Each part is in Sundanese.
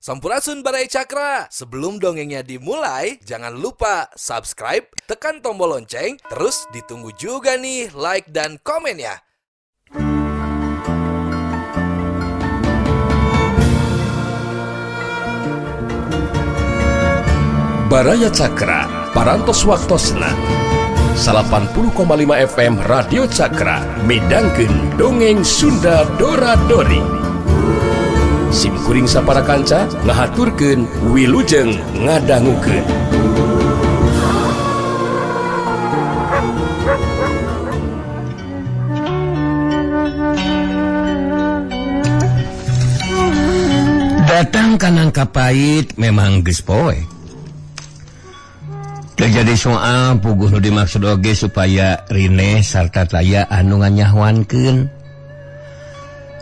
Sampurasun Baraya Cakra. Sebelum dongengnya dimulai, jangan lupa subscribe, tekan tombol lonceng, terus ditunggu juga nih like dan komennya. Baraya Cakra, Parantos Waktosna 80,5 FM Radio Cakra midangkeun Dongeng Sunda Dora Dori. Sim kuring sapara kanca ngahaturkeun wilujeng ngadangukeun. Datang ka Nangka Pait memang geus poe. Terjadi soal puguh nu dimaksud oge supaya Rine sarta taya anu nganyahoankeun.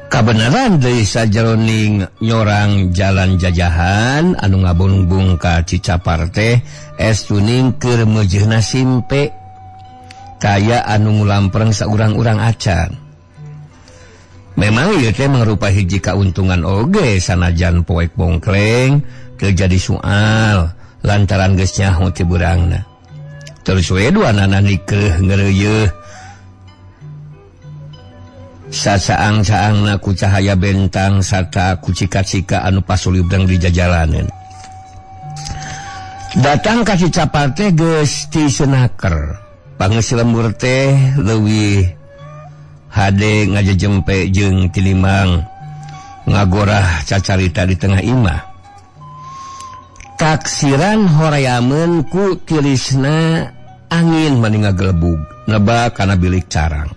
Kabeneran deui sajeroning nyorang jalan jajahan anu ngabungbung ka Cicapar teh es tuning keur meujeuna simpe kaya anu ngulampreng saurang-urang acan. Memang ieu teh mangrupa hiji kauntungan oge sanajan poek bongkleng terjadi soal lantaran geus nyaho ti beurangna. Terus we duanana nikeuh ngeureuyeeh sasaang-saangna ku cahaya bentang sarta ku cika-cika anu pasulibdang di jajalaneun. Datang ka Cicapar teh geus ti senaker. Pangeus lembur teh leuwih hade ngajejempe jeung tilimang ngagorah cacarita di tengah imah. Taksiran horeameun ku tirisna angin mani ngagelebug neba kana bilik carang.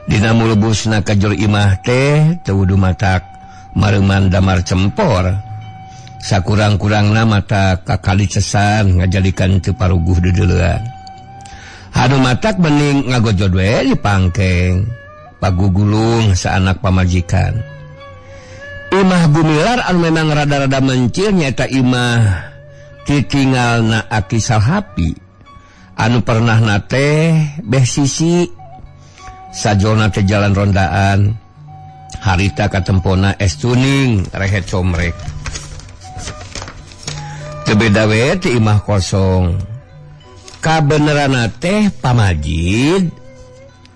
Dina mulebusna ka jero imah teh teu wudu matak mareuman damar cempor. Sakurang-kurangna mata kakali cesan ngajadikan teu paruguh deudeulean. Anu matak bening ngagojod we di pangkeng pagugulung saanak pamajikan. Imah Gumilar anu memang rada-rada mencil nyaeta imah titingalna Aki Salhapi anu pernah na teh beh sisi sajolna teh jalan rondaan harita katempona es tuning rehet comrek. Teu beda we ti imah kosong. Kabeneranna teh pamajid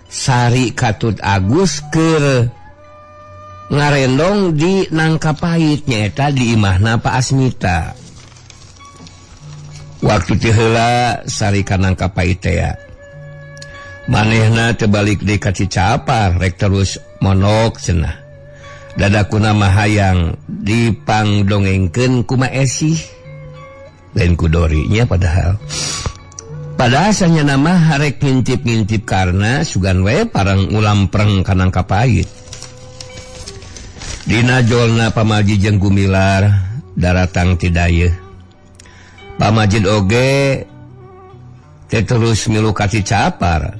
Sari Katut Agus keur ngarendong di Nangka Pait nyaeta di imahna Pak Asmita. Waktu ti heula Sari ka Nangka Pait teh manehna teu balik deui ka Cicapar rek terus monok cenah. Dadakuna mah hayang dipangdongengkeun ku Ma Esih lain ku Dori nya padahal. Padahal sanyana mah rek ngintip-ngintip karena sugan we parang ulampreng ka Nangka Pait. Dina jolna pamajid jeung Gumilar daratang ti dayeuh. Pamajid oge teh terus milu ka Cicapar.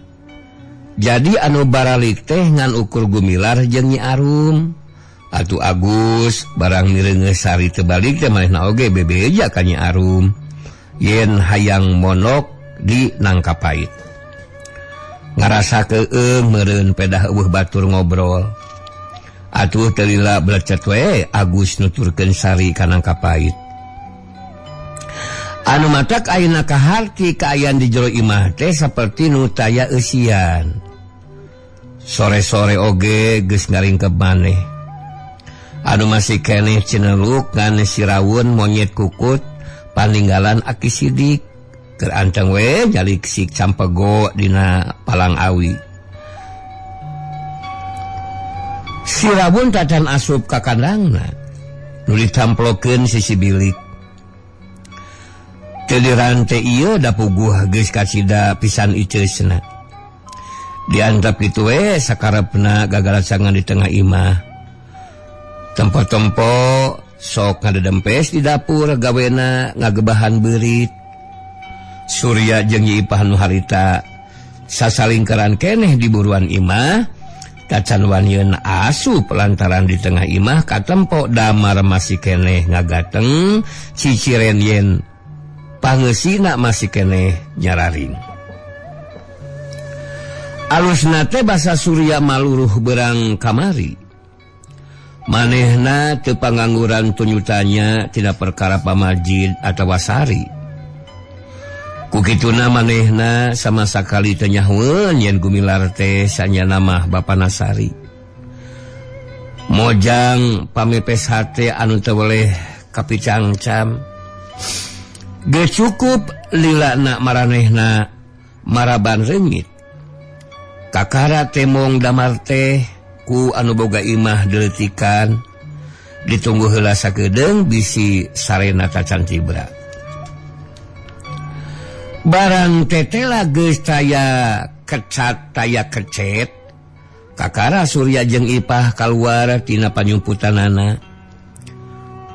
Jadi anu baralik teh ngan ukur Gumilar jeung Nyi Arum. Atuh Agus barang mireungeus Sari teu balik teh manehna oge bebeja ka Nyi Arum yen hayang monok di Nangka Pait. Ngarasa keung meureun pedah eueuh batur ngobrol. Atuh teu lila belecet we Agus nuturkeun Sari ka Nangka Pait. Anu matak ayeuna kaharti kaayaan di jero imah teh saperti nu taya eusian. Sore-sore oge geus ngaringkep maneh. Anu masih keneh cineluk ngan sirawun monyet kukut paninggalan Aki Sidik keur anteng we jalik sik campego dina palang awi. Sirawun tacan asup ka kandangna nu ditamplokeun sisi bilik. Teu dirante ieu da puguh geus kacida pisan iceusna. Diantap kitu we sakarepna gagalacangan di tengah imah. Tempo-tempo sok ngadedempes di dapur gawena ngagebahan beurit. Surya jeung Nyi Ipah nu harita sasalingkeran keneh di buruan imah. Tacan wanyeun asup lantaran di tengah imah katempo damar masih keneh ngagateng ciciren yen pangeusina masih keneh nyararing. Alusna teh basa Surya maluruh berang kamari. Manehna teu pangangguran tunyutanya tina perkara pamajid atawa sari. Ku kituna manehna sama sakali teu nyahueun yen Gumilar teh sanyana mah bapana Sari. Mojang pamepes hate anu teu weleh kapicangcam. Geus cukup lilana maranehna maraban reungit. Kakara temong damar teh ku anu boga imah deleutikan ditunggu heula sakedeung bisi sarena tacan tibra. Barang tetela geus taya kecat taya kecet, kakara Surya jeung Ipah kaluar tina panyumputanana.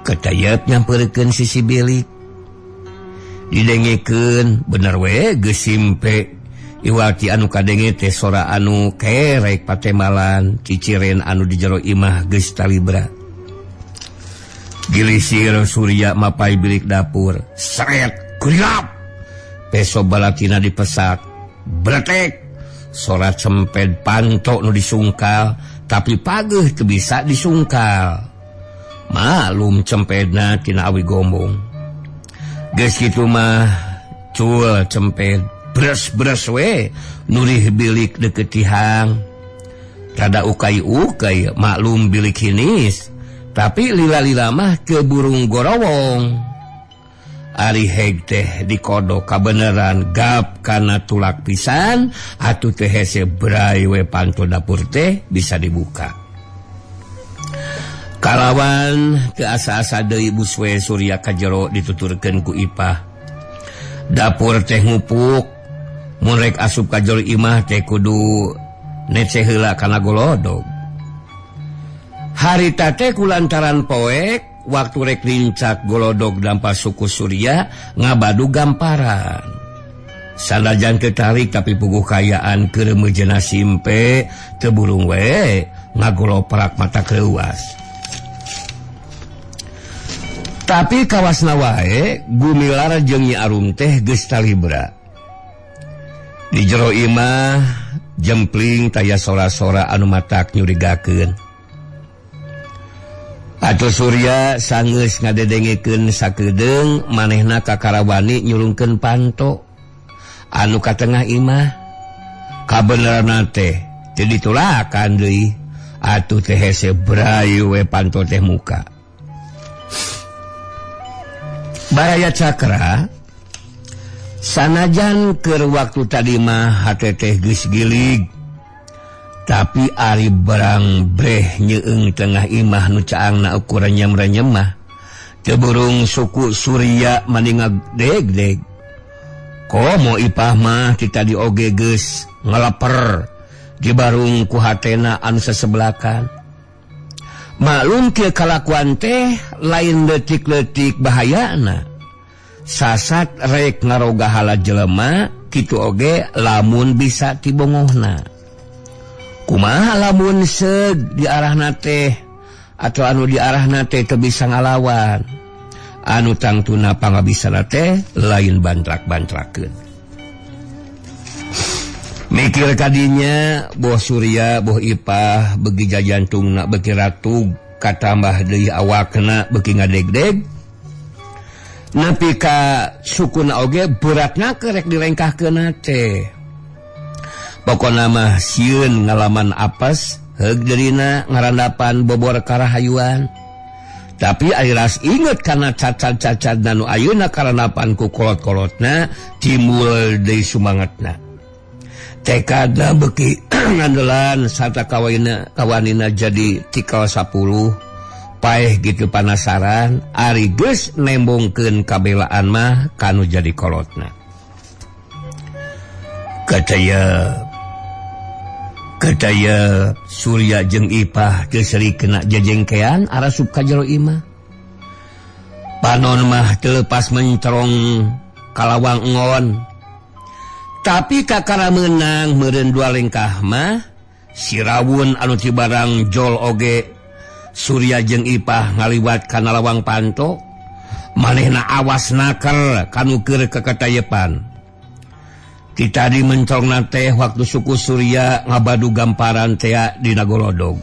Ketayep nyamperkeun sisi bilik. Didengekeun bener we geus simpe. Iwati anu kadenge teh sora anu kerek patemalan ciciren anu di jero imah geus talibra. Gilisir Surya mapai bilik dapur, seret kurilap. Peso balatina dipesak, bretek. Sora cemped panto nu disungkal, tapi pageuh teu bisa disungkal. Maklum cempedna tina awi gombong. Geus kitu mah cul cemped. Beres-beres we nurih bilik deket tihang. Rada ukai-ukai maklum bilik hinis, tapi lila-lila mah ke burung gorowong. Ari heg teh dikodok kabeneran gap kana tulak pisan atuh teh hese bray we panto dapur teh bisa dibuka. Kalawan teu asa-asa deui buswe Surya ka jero dituturkeun ku Ipah. Dapur teh ngupuk mun rek asup ka jero imah teh kudu nece heula kana golodog. Harita teh kulantaran poek waktu rek lincak golodog dampa suku Surya ngabadu gamparan. Sanajan teu tarik tapi puguh kayaan keur meujeuhna simpe teu burung we ngagoloprak mata kreuas. Tapi kawasna wae Gumilar jeung Nyi Arum teh geus talibra. Di jero imah jempling taya sora-sora anu matak nyurigakeun. Atuh Surya sanggeus ngadedengekeun sakedeung manehna kakarawani nyulungkeun panto anu ka tengah imah. Kabeneranna teh teu ditulakan deui. Atuh teh hese brayu we panto teh muka. Baraya Cakra sanajan keur waktu tadi mah hate teh geus gilig, tapi ari barang breh nyeung tengah imah nu caangna ukuran nyamrenyem mah teu burung suku Surya maninga deg-deg. Komo Ipah mah ti tadi oge geus ngalaper di barung ku hatena anu sesebelakan. Maklum kieu kalakuan teh lain leutik-leutik bahayana. Sasat rek ngaroga hala jelema kitu oge lamun bisa tibongohna. Kumaha lamun seug diarahna teh atau anu diarahna teh teu bisa ngalawan. Anu tangtuna pangabisana teh lain bantrak-bantrakeun. Mikir kadinya boh Surya boh Ipah begi jajantungna beki ratug katambah deui awakna beki ngadegdeg. Nepi ka sukuna oge beratna kerek dilengkahkeunna teh. Pokona mah sieun ngalaman apes heug deurina ngarandapan bobor karahayuan. Tapi ari ras inget kana cacat-cacat nu ayeuna karandapan ku kolot-kolotna timbul deui sumangatna. Tekadna beki ngandelan sarta kawanina jadi tikal 10 paeh gitu panasaran ari geus nembongkeun kabelaan mah kanu jadi kolotna. Ketaya Surya jeung Ipah teu seuri kena jejengkean arasup ka jero imah. Panon mah teu lepas mencerong kalawang ngon. Tapi kakara menang meureun dua lengkah mah sirawun anu cibarang jol oge Surya jeung Ipah ngaliwat kana lawang panto manehna awas naker kanu keur keketayepan. Ti tadi mencorongna teh waktu suku Surya ngabadu gamparan tea dina golodog.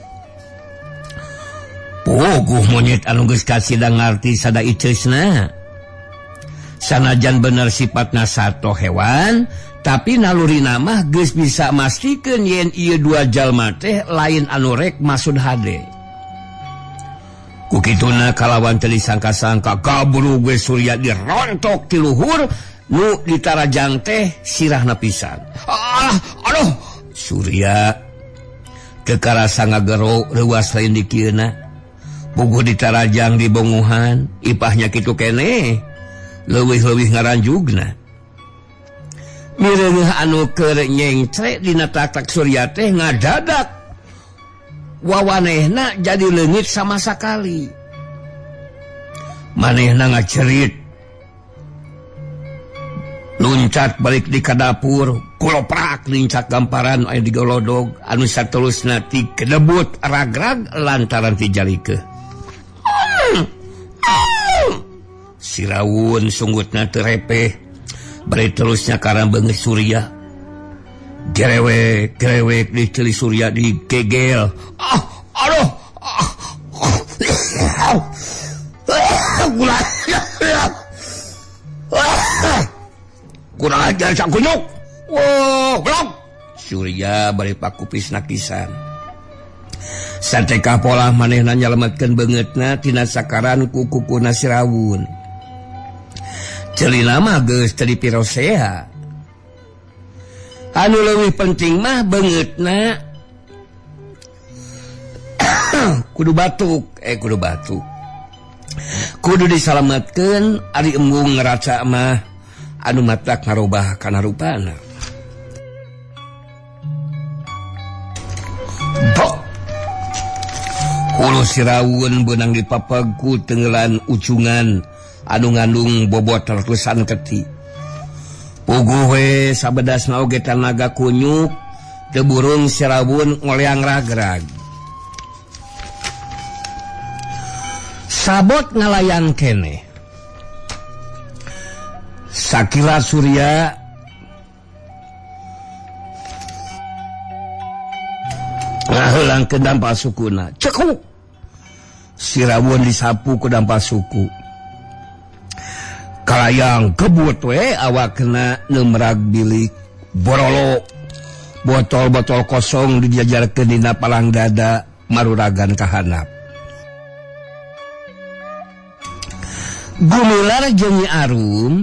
Puguh monyet anu geus kasidang ngarti sada iceusna. Sanajan bener sifatna sato hewan, tapi nalurina mah geus bisa mastikeun yen ieu dua jalma teh lain anu rek maksud hade. Ku kituna kalawan teu disangka-sangka kaburu ge Surya dirontok ti luhur nu ditarajang teh sirahna pisan. Ah, aduh, Surya teu karasa ngagero reuas lain dikieuna. Puguh ditarajang di bonguhan, ipahnya kitu keneh. Leuwih-leuwih ngaranjugna. Mireuneuh anu keur nyengcrek dina taktak Surya teh ngadadak wawanehna jadi leungit sama sakali. Manehna ngacerit. Luncat balik di ka dapur, kuloprak lincak gamparan aya digolodog anu satelusna ti kedebut ragrag lantaran ti jalikeun. Sirawun sunggutna teu repeh, bari terusnya karang beungeut Surya. Gerewek gerewek diceuli Surya digegel. Ah, aduh. Ah, kurang ajar sakunyuk. Wah, blok. Surya bari pakupisna kisan. Sateka polah manehna nyalametkeun beungeutna tina sakaran ku kukuna Sirawun. Celina mah geus teu dipirosea. Anu leuwih penting mah beungeutna kudu batuk, kudu batuk. Kudu disalametkeun ari embung ngeraca mah anu matak ngarobah kana rupana. Bok. Hulu Sirawun beunang dipapag ku tenggelan ucungan anu ngandung bobot ratusan keti. Puguh we sabedasna oge tanaga kunyuk teu burung Sirawun ngoleang ragrag. Sabot ngalayang keneh. Sakila Surya ngaheulangkeun dampal sukuna. Cekuk. Sirawun disapu ku dampal suku. Kalayang kebut we awakna neumrag bilik borolo. Botol-botol kosong dijajarkeun dina palang dada maruragan kahanap. Gumilar jeung Nyi Arum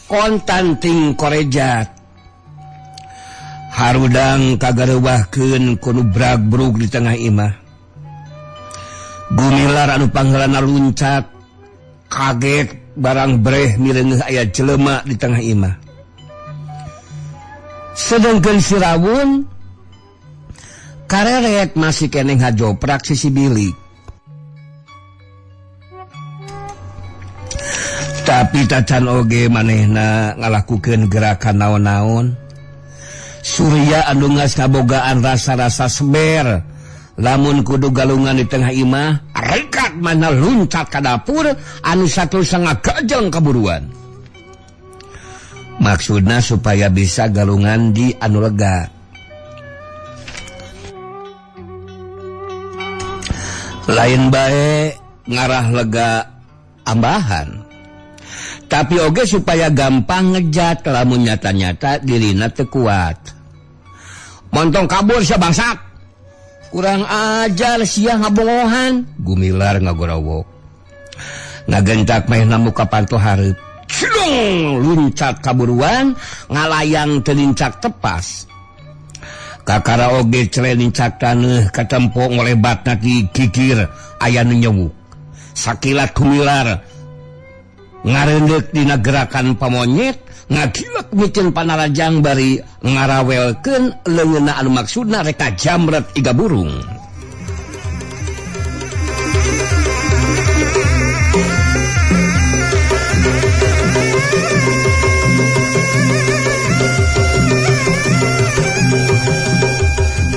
kontanting korejat. Harudang kagareuwahkeun ku nu bragbrug di tengah imah. Gumilar anu pangheulana luncat kaget barang breh mireungeuh aya jelema di tengah imah. Sedengkeun Sirawun kareret masih keneh ngajoprak sisi bilik. Tapi tacan oge manehna ngalakukeun gerakan naon-naon. Surya anu geus kabogaan rasa-rasa seber lamun kudu galungan di tengah imah, rekat mana luncat ka dapur anu satusna ngagajeng kaburuan. Maksudna supaya bisa galungan di anu lega. Lain bae ngarah lega ambahan. Tapi oge supaya gampang ngejat lamun nyata-nyata dirina teu kuat. Montong kabur sia bangsat. Kurang ajar sia ngabongohan. Gumilar ngagorowok. Ngagentak mehna muka panto hareup. Cilung luncat kaburuan ngalayang teu lincak tepas. Kakara oge cele lincak taneuh katempo ngolebatna di gigir aya nu nyewuk. Sakilat gumilar ngareundek dina gerakan pamonyet ngagilek micen panarajang bari ngarawelkeun leungeunna anu maksudna rek jamret iga burung.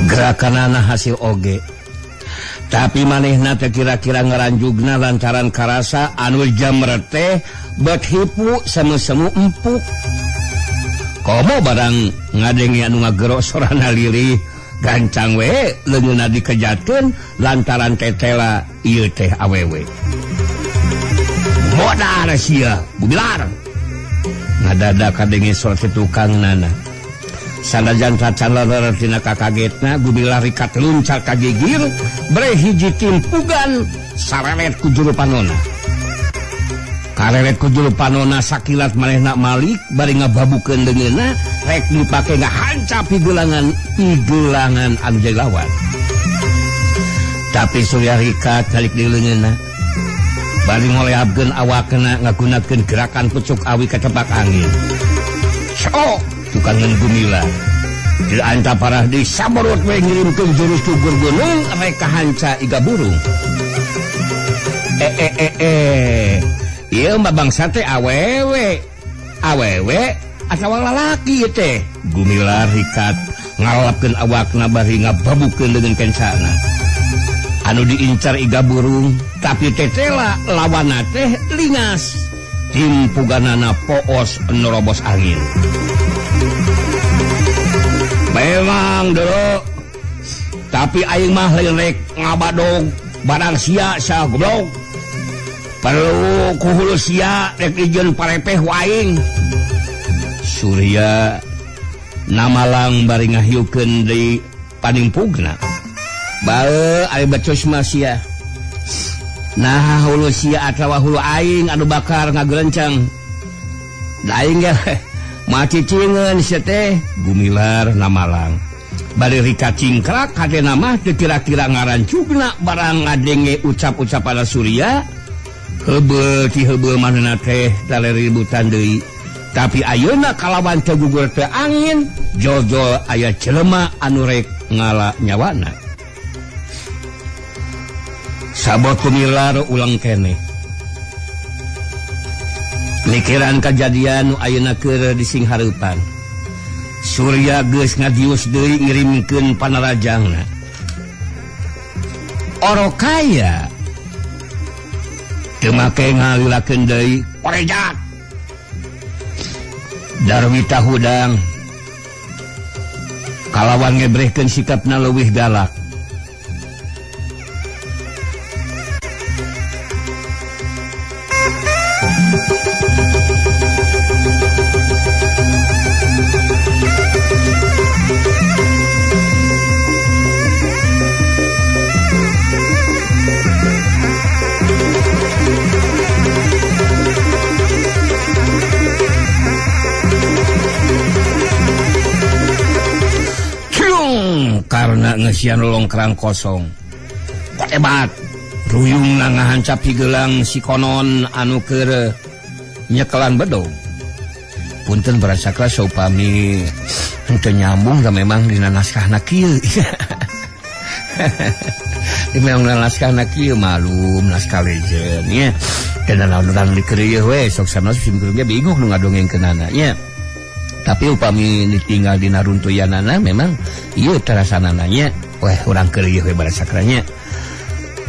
Gerakanana hasil oge. Tapi manehna teh kira-kira ngaranjugna lantaran karasa anu jamret teh bet hipu semu-semu empuk. Komo barang ngadenge anu ngagero sorana lirih Gancang we leungeunna dikejatkeun lantaran tetela ieu teh awewe. Modar sia Gumilar. Ngadada kadenge suara tukang nana. Sanajan tacan lerer tina kakagetna Gumilar rikat luncat ka gigir bre hiji timpugan sareret ku juru panona. Kareret ku juru panona sakilat manehna malik bari ngababukeun leungeunna rek dipake ngahancap pigelangan anu jadi lawan. Tapi Surya rikat calik di leungeunna bari ngoleabkeun awakna ngagunakeun gerakan pucuk awi kacepak angin. Sok tukangan Gumilar. Di anta parah di saborot we ngirimkeun jurus gugur gunung rek kahanca iga burung. Ieu mah bangsa teh awewe. Awewe atawa lalaki teh. Gumilar rikat ngalapkeun awakna bari ngababukeun leungeun kencana. Anu diincar iga burung tapi tetela lawanna teh lingas. Timpuganana poos nerobos angin. Memang dulu tapi aing mah lain rek ngabadog barang sia sia goblok. Perlu ku hulu sia rek ijeun parepeh waing. Surya namalang bari ngahiukeun deui paningpugna. Bae ari becus mah sia. Nah hulu sia atawa hulu aing anu bakar ngagelenceng. Da aing ge macicingeun sia teh. Gumilar namalang bari rika cingkrak hatena mah teu kira-kira ngarancugna barang ngadenge ucap-ucap pada Surya. Heubeul ti heubeul manehna teh taleributan deui. Tapi ayeuna kalawan teu gugur teu angin jol-jol aya jelema anu rek ngala nyawana. Sabot Gumilar ulang keneh. Mikiran kajadian nu ayeuna keur dising hareupan. Surya geus ngadius deui ngirimkeun panarajangna. Orokaya teu make ngalilakeun deui korejat. Darwita hudang kalawan ngebrehkeun sikapna leuwih galak. Karena ngesian longkrang kosong. Hebat ruyung ngahancap higelang si konon anu keur nyekelan bedog. Punten berasakra saupami henteu nyambung da memang dina naskahna kieu. Memang dina naskahna kieu malum naskah legend nya. Dan naon dikeureuh we sok sanes sim kuring ge bingung nu ngadongengkeunana nya. Tapi upami ditinggal dina runtuyanana memang ieu terasanana nya. Weh urang keureuh we barasakranya.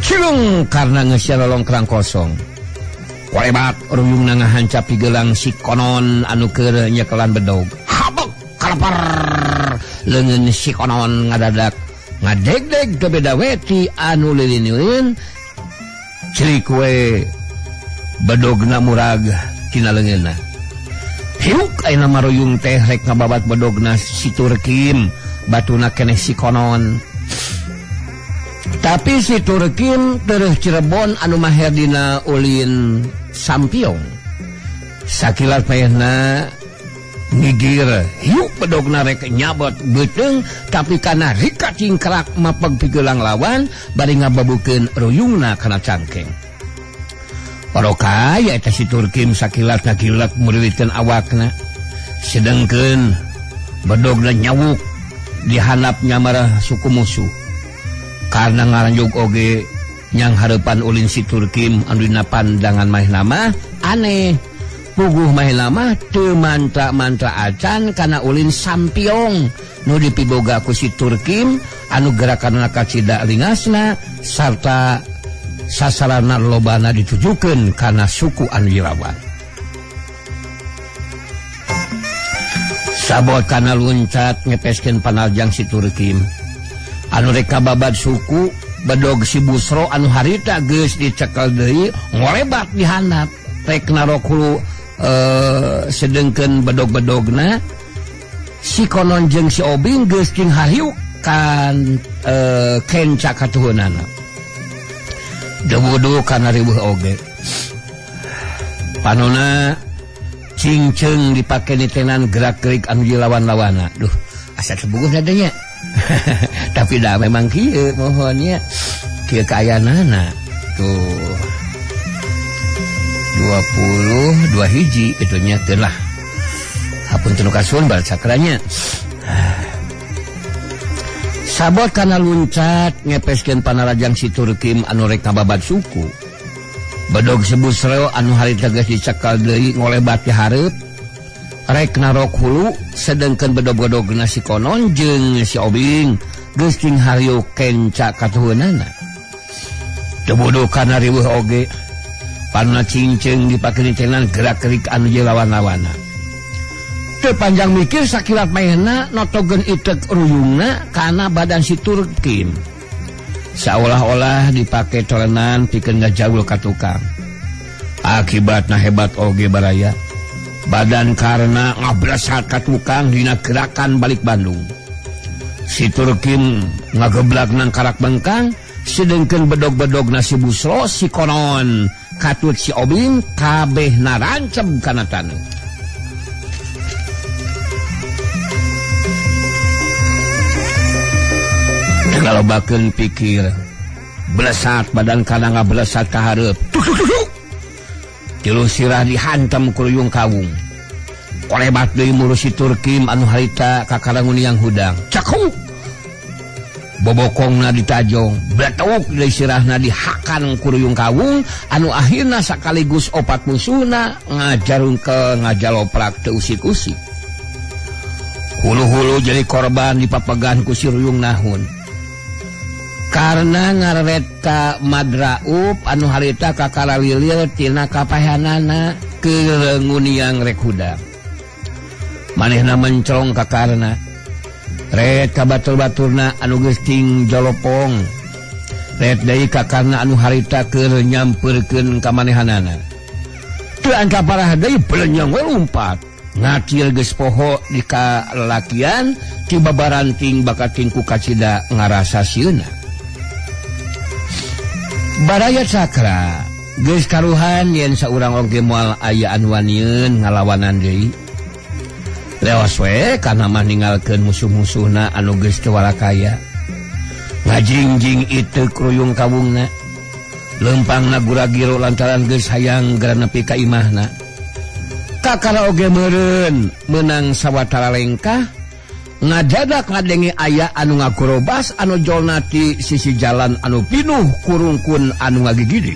Cilung karena ngeusian lolongkrang kosong. Korebat ruyungna ngahancap higelang si konon anu keur nyekelan bedog. Habek kalepar leungeun si konon ngadadak ngadegdeg teu beda weti anu liliniun cerik we bedogna murag tina leungeunna. Hiuk ayeuna maruyung teh rek ngababat bedogna si Turkim batuna keneh si konon. Tapi si Turkim terus Cirebon anu maher dina ulin sampiong. Sakilat payahna ngigir hiuk bedogna rek nyabot beuteung tapi kana rika cingkrak mapeg pigelang lawan bari ngababukeun ruyungna kana cangkeng. Parokaya eta si Turkim sakilat ngagilak muriwitkeun awakna. Sedengkeun bedogna nyawuk dihanap nyamarah suku musuh. Karena ngaranjug oge nyang hareupan ulin si Turkim anu dina pandangan manehna mah aneh. Puguh manehna mah teu mantra-mantra acan kana ulin sampiong nu dipiboga ku si Turkim anu gerakanna kacida lingasna sarta sasarana lobana ditujukeun kana suku anu Irawan. Sabot kana luncat ngepeskeun panarjang si Turkim. Anu rek kababad suku bedog si Busro anu harita geus dicekel deui ngolebat di handap rek narok hulu sedengkeun bedog-bedogna si Konon jeung si Obing geus cing hariuk kan kenca katuhunana. Dewudu kana riweuh oge. Panona cingceung dipake nitenan gerak-gerik anu dilawan-lawana. Duh, asa tebuguh nadanya. Tapi dah memang kieu mohonnya kieu kaayaanana. Tuh. 22 hiji itunya teu lah. Hapunten nu kasuhun bal cakranya. Sabot kana luncat ngepeskeun panarajang si Turkim anu rek ngababad suku. Bedog si Busro anu harita geus dicekal deui ngolebat di hareup rek narok hulu sedengkeun bedog-bedogna si Konon jeung si Obing geus cing hariuk kenca katuhunana. Teu bodoh kana riweuh oge panna cincing dipake nitenan gerak-gerik anu lawan-lawana. Teu panjang mikir sakilat maehna notogeun itek ruyungna kana badan si Turkim. Seolah-olah dipake torenan pikeun ngajaul ka tukang. Akibatna hebat oge baraya. Badan karena ngabresat ka tukang dina gerakan balik Bandung. Si Turkim ngageblak nang karak bengkang, sedengkeun bedog-bedogna si Busro, si Konon, katut si Obing kabeh narancem kana taneuh. Ngalobakeun pikir blesat badan kana ngablesat ka hareup. Tilu sirah dihantam ku ruyung kawung. Kolebat deui muru si Turkim anu harita kakarangun yang hudang. Cakuk. Bobokongna ditajong, bletuk deui sirahna dihakan ku ruyung kawung anu akhirna sakaligus opat musuhna ngajarungkel ngajaloprak teu usik-usik. Hulu-hulu jadi korban dipapegan ku si ruyung nahun. Karena ngaret ka Madraup anu harita kakaralilir tina kapahanana keunguniang rek hudang. Manehna mencrong ka Karna. Ret ka batur-baturna anu geus ting jolopong. Ret deui ka Karna anu harita keur nyampeurkeun ka manehanana. Teu angka parah deui belenyong we lumpat. Ngacil geus poho di kalalakian ti babaranting bakating ku kacida ngarasa sieuna. Baraya Cakra geus karuhan yen saurang oge moal aya anu wanieun ngalawanan deui. Leos we kana mah ninggalkeun musuh-musuhna anu geus teu warakaya. Ngajingjing iteuk ruyung kawungna. Leumpangna guragiro lantaran geus hayang geura nepi ka imahna. Kakara oge meureun meunang sawatara lengkah ngadadak ngadenge aya anu ngagorobas anu jolna ti sisi jalan anu pinuh kurungkun anu ngagigidig.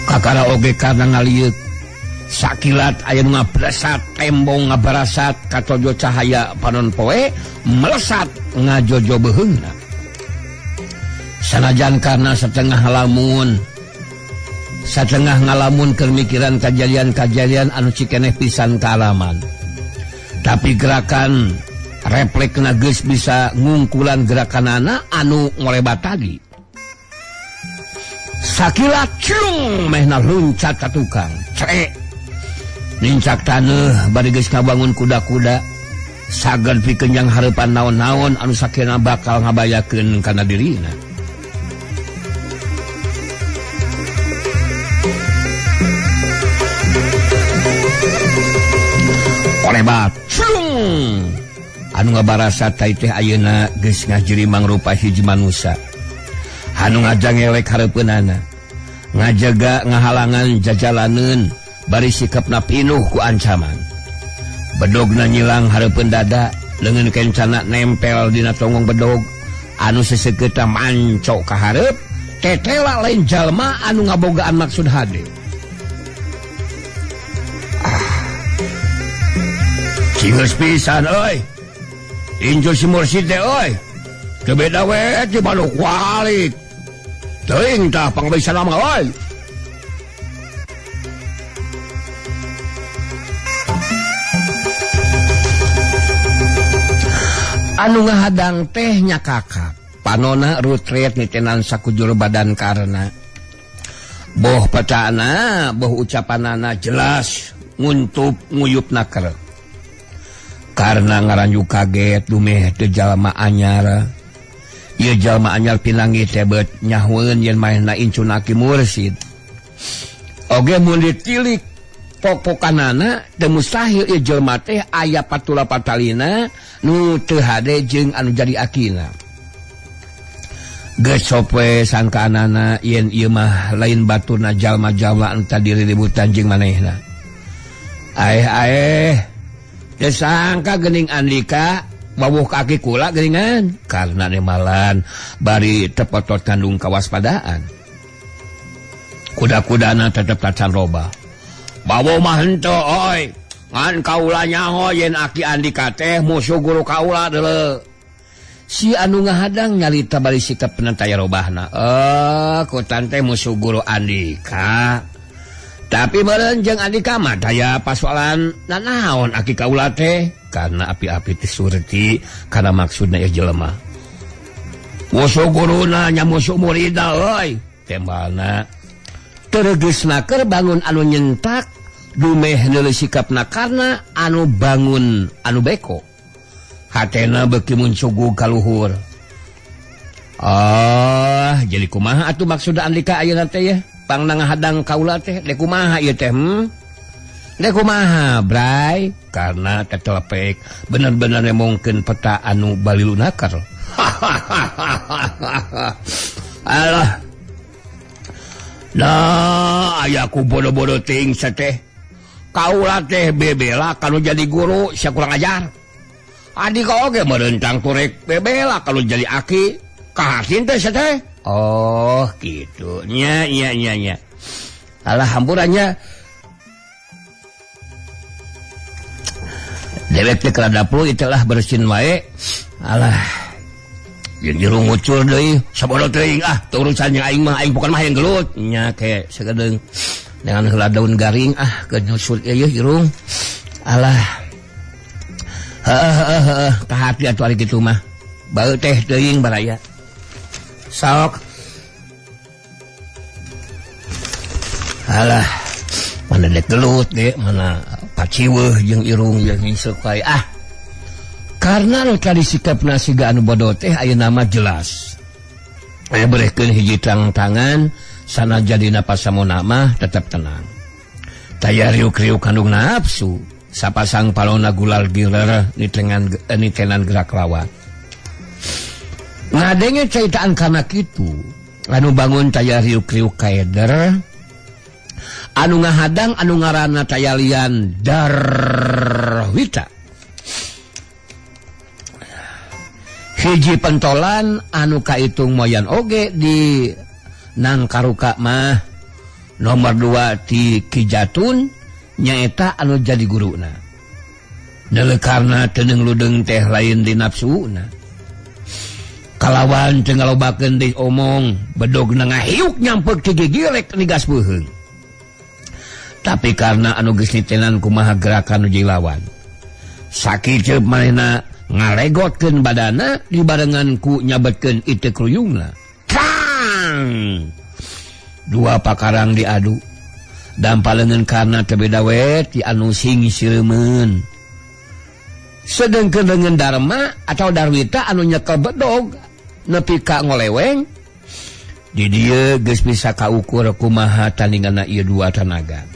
Kakara oge karena ngalieuk sakilat aya nu ngablesat tembong ngabarasat katojo cahaya panon poe melesat ngajojo beuheungna. Sanajan karena setengah lamun satengah ngalamun keur mikiran kajadian-kajadian anu cikeneh pisan kaalaman. Tapi gerakan refleksna geus bisa ngungkulan gerakanana anu ngolebat tadi. Sakilat ciung mehna luncat ka tukang. Crek. Nincak taneuh bari geus ngabangun kuda-kuda. Saged pikeun jang hareupan naon-naon anu sakena bakal ngabayakeun kana dirina. Kolebat ciung anu ngabarasa tai teh ayeuna geus ngajiri mangrupa hiji manusa. Anu ngajangelek hareupeunana, ngajaga ngahalangan jajalaneun bari sikapna pinuh ku ancaman. Bedogna nyilang hareupeun dada, leungeun kencana nempel dina tonggong bedog anu seseukeuta mancok ka hareup, tetela lain jalma anu ngabogaan maksud hade. Cingeus pisan euy. Injo si mursid teh euy. Teu beda we ti baluk walik. Teuing tah pangabisa mah euy. Anu ngahadang teh nyakakak panona rutret nitenan sakujur badan karena boh petana boh ucapanana jelas nguntup nguyup naker karena ngaranju kaget dumeh teu jalma anyar ieu jalma anyar pinangi teh beut nyahueun yen manehna incun aki mursid oge mun ditilik pok-pokanana teu mustahil ieu jelema teh aya patula patalina nu teu hade jeung anu jadi akina. Geus sok we sangkaanana yen ieu mah lain baturna jalma-jalma anu tadi riributan jeung manehna. Aeh-aeh teu sangka geuning Andika wawuh ka aki kula geuningan karena nemalan bari tepotot kandung kawaspadaan. Kuda-kudana tetep tacan loba. Bawa mah henteu oi ngan kaula nyaho yen aki Andika teh musuh guru kaula deuleu. Si anu ngahadang nyarita bari sikap penentaya robahna. Kutan teh musuh guru Andika. Tapi meureun jeung Andika mah daya pasoalan nanaon aki kaula teh karena api-api teh surti kana maksudna ieu jelema. Musuh guruna nya musuh muridna euy. Tembalna teregeus naker bangun anu nyentak dumeh neuleuh sikapna karena anu bangun anu beko hatena beuki muncugug ka luhur. Ah, jadi kumaha atuh maksudna Andika ayeuna teh ya pangna ngahadang kaula teh dek kumaha ieu teh dek kumaha bray karena tetelepek bener-bener nemongkeun peta anu balilu naker. Alah. Nah, ayaku bodoh-bodoh ting teh. Kaula teh bebela kalau jadi guru sia kurang ajar. Andika oge meurentang turek bebela kalau jadi aki kahasin teh sia teh. Oh, gitu. Nya nya nya nya. Alah hampurannya. Dewek teh karadaplu itulah bersin wae. Alah. Jeung jero ngucur deui sabodo teuing ah teu urusan jeung aing mah aing bukan mah hayang gelut nya ke sagedeung dengan heula daun garing ah ke nyusut ieu irung alah heuh heuh ka hati atuh ari kitu mah bau teh teuing baraya sok alah mana dek gelut ge mana paciweuh jeung irung jeung ngisuk wae ah. Karena nu tadi sikapna siga anu bodoh teh ayeuna mah jelas. Aya berehkeun hiji tangan sana jadina pasamona mah tetep tenang. Taya riuk-riuk kandung nafsu, sapasang palona gulal giler nitenan gerak lawan. Ngadenge caitaan kana kitu, anu bangun taya riuk-riuk kaeder, anu ngahadang anu ngaranna taya lian Darwita. Hiji pentolan anu kaitung moyan oge di Nangkaruka mah nomor 2 ti Kijatun nyaeta anu jadi guruna. Deuleu karna teu ludeng teh lain di nafsuna. Kalawan teu ngalobakeun deui omong bedogna ngahiuk nyampek ti gigirek nigas beuheung. Tapi karena anu geus nitenan kumaha gerakan nu jilawan. Sakitu manehna ngaregotkeun badana dibarengan ku nyabetkeun ieu kruyungna. Kang! Dua pakarang diadu. Dampa leungeun karna teu beda we ti anu sing sireumeun. Sedengkeun leungeun Dharma atau Darwita anu nyekel bedog nepi ka ngoleweng. Di dieu geus bisa kaukur kumaha tandinganna ieu dua tanaga.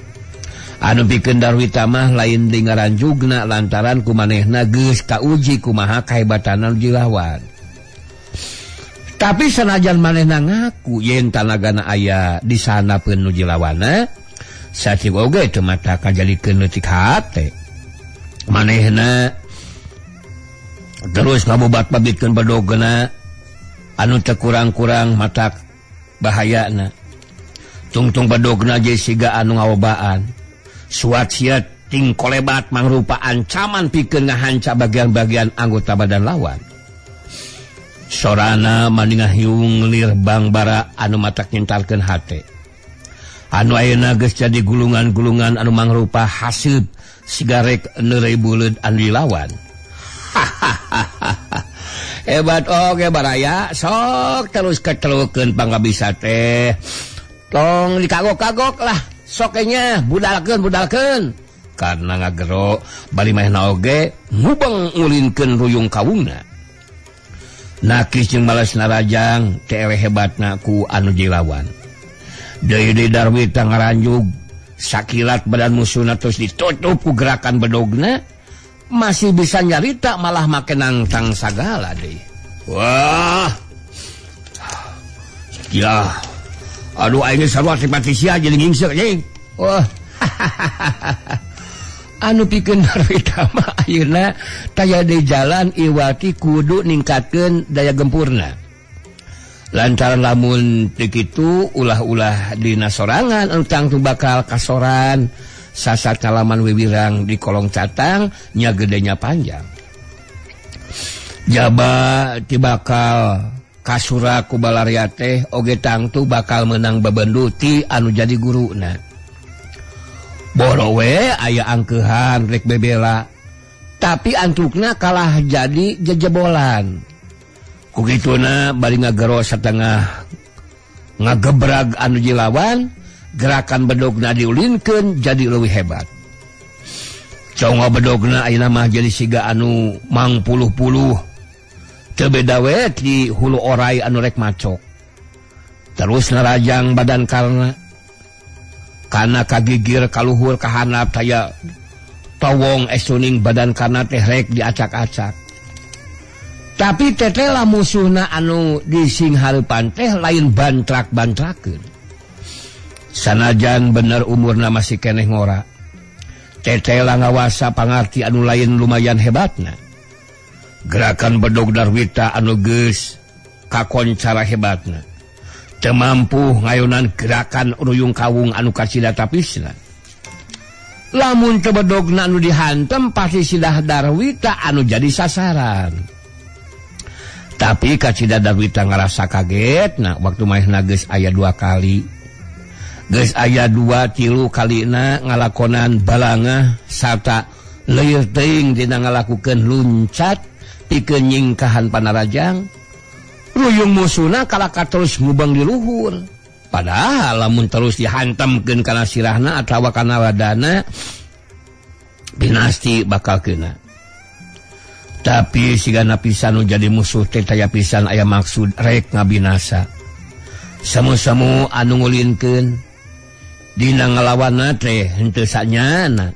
Anu pikeun Darwita mah lain di ngaranjugna lantaran kumanehna geus kauji kumaha kahebatanna jilawan. Tapi sanajan manehna ngaku yen tanagana aya di sana pun nu jilawana, sakieu oge teu mata kajadikeun leutik hate. Manehna terus ngabobat-babitkeun bedogna anu teu kurang-kurang matak bahayana. Tungtung bedogna je siga anu ngawobaan. Suat siat ting kolebat mangrupa ancaman pikeun ngahanca bagian-bagian anggota badan lawan. Sorana maninga hiung lir bangbara anu matak nyintarkeun hate. Anu ayeuna geus jadi gulungan-gulungan anu mangrupa haseup sigarek neureuy buleud anu dilawan. Hebat oge baraya sok terus ketelukeun pangabisa teh. Tong dikagok-kagok lah sokenya budalkeun. Karena ngagero bari mahna oge ngubeng ngulinkeun ruyung kawungna. Nakis jeung malas narajang teh hebatna ku anu jilawan. Deui Darwita ngaranjug sakilat badan musuhna terus ditutup ku gerakan bedogna. Masih bisa nyarita malah make nangtang sagala deui. Wah. Ya. Aduh aing sarua simpati sia jadi ngingsek jeung. Wah. Anu pikeun Darwita mah ayeuna taya di jalan iwati kudu ningkatkeun daya gempurna. Lantaran lamun teu kitu ulah-ulah dina sorangan anu tangtu bakal kasoran. Sasat kalaman wiwirang di kolong catang nya gedenya panjang. Jaba tibakal kasura ku balaria teh oge tangtu bakal menang bebenduti anu jadi guruna. Boro we aya angkeuhan rek bebela, tapi antukna kalah jadi jejebolan. Ku kituna bari ngagero satengah ngagebrag anu jilawan. Gerakan bedogna diulinkeun jadi leuwih hebat. Congo bedogna ayeuna mah jadi siga anu mangpuluh-puluh. Teu beda we di hulu orai anu rek macok. Terus narajang badan karna. Kana kagigir kaluhur kahanap taya towong esuning badan karna teh rek diacak-acak. Tapi tetela musuhna anu dising hareupan teh lain bantrak-bantrakeun. Sanajan bener umurna masih keneh ngora. Tetela ngawasa pangarti anu lain lumayan hebatna. Gerakan bedog Darwita anu geus kakoncara hebatna. Teu mampu ngayonan gerakan ruyung kawung anu kacida tapisna. Lamun teu bedogna anu dihantem pasti sidah Darwita anu jadi sasaran. Tapi kacida Darwita ngarasa kagetna waktu maehna geus aya 2 kali. Geus aya 2 3 kalina ngalakonan balangah sarta leuwih teuing dina ngalakukeun luncat pikeun nyingkahan panarajang. Ruyung musuhna kalaka terus ngubang di luhur. Padahal lamun terus dihantamkeun kana sirahna atawa kana wadana pinasti bakal kena. Tapi sigana pisan nu jadi musuh teh taya pisan aya maksud rek ngabinasa. Samu-samu anu ngulinkeun dina ngalawanna teh henteu sanyana.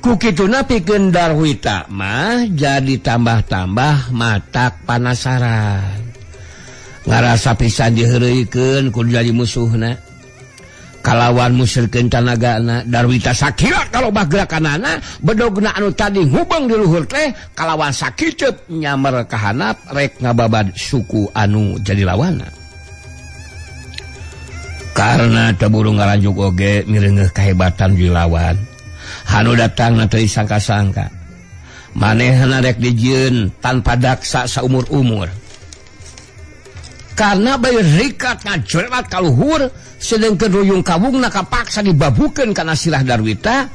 Ku kituna pikeun Darwita mah jadi tambah-tambah matak panasaran. Ngarasa pisan diheureuykeun kudu jadi musuhna. Kalawan musirkeun tanagana Darwita sakilat kalobah gerakanana bedogna anu tadi ngubeng di luhur teh kalawan sakiceup nyamer ka handap rek ngababad suku anu jadi lawanna. Karena teu ngaranjuk oge mireungeuh kahebatan dilawan. Hanu datang na teu disangka-sangka. Manehna rek dijieun tanpa daksa saumur-umur. Karena bae rikat ngajerat ka luhur sedengkeun ruyung kawungna kapaksa dibabukeun kana sirah Darwita,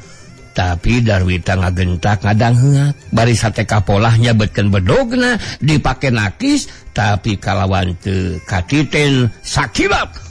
tapi Darwita ngagentak ngadangheak bari sate kapolah nyabetkeun bedogna dipake nakis tapi kalawan teu katiten sakilap